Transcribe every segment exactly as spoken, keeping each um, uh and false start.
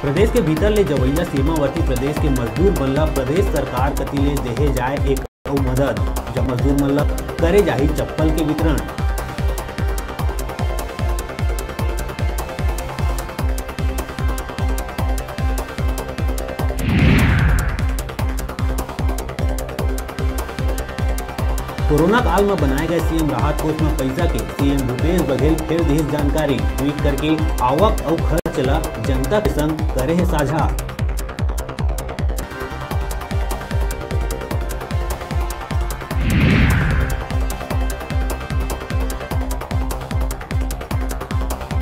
प्रदेश के भीतर ले जवइया सीमावर्ती प्रदेश के मजदूर मन ल प्रदेश सरकार कति ले देहे जाए एक अउ मदद। जब मजदूर मन ल करे जाही चप्पल के वितरण। कोरोना काल म बनाए गए सीएम राहत कोष म पइसा के सीएम भूपेश बघेल फेर दिस जानकारी। ट्वीट करके आवक अउ खर्च ल जनता के संग करे हे साझा।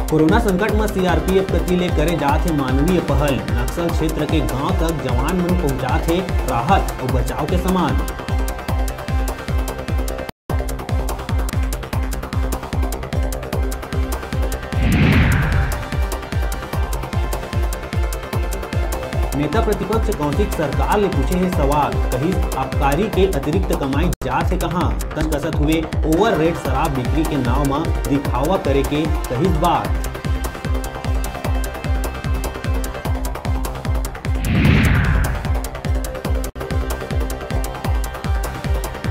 कोरोना संकट म सीआरपीएफ कति ले करे जात हे मानवीय पहल। नक्सल क्षेत्र के गांव तक जवान मन पहुंचात हे राहत अउ बचाव के सामान। नेता प्रतिपक्ष कौशिक सरकार ले पूछे हे सवाल, कहिस आबकारी के अतिरिक्त कमाई जात हे कहां? कस कसत हुए ओवर रेट शराब बिक्री के नाव म दिखावा करे के कहिस बात।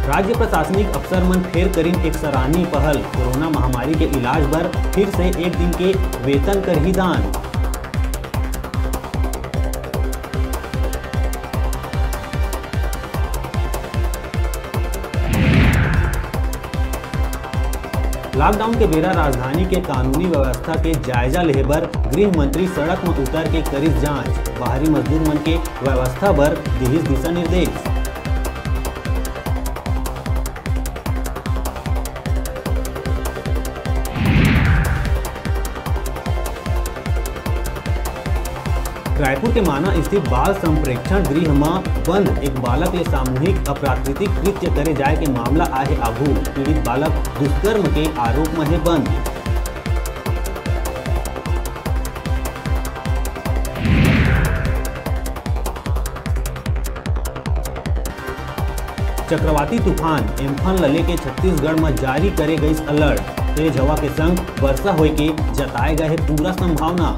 राज्य प्रशासनिक अफसर मन फेर करिन एक सराहनीय पहल, कोरोना महामारी के इलाज बर फिर से एक दिन के वेतन करही दान। लॉकडाउन के बेरा राजधानी के कानूनी व्यवस्था के जायजा लेहे बर गृह मंत्री सड़क म उतर के करिस जांच, बाहरी मजदूर मन के व्यवस्था बर दिहिस दिशा निर्देश। रायपुर के माना स्थित बाल संप्रेक्षण गृह म बंद एक बालक ले सामूहिक अप्राकृतिक कृत्य करे जाय के मामला आए हे आघू। पीड़ित बालक दुष्कर्म के आरोप म हे बंद। चक्रवाती तूफान एम्फन ल लेके छत्तीसगढ़ म जारी करे गइस अलर्ट। तेज हवा के संग वर्षा होय के जताए गए हे पूरा संभावना।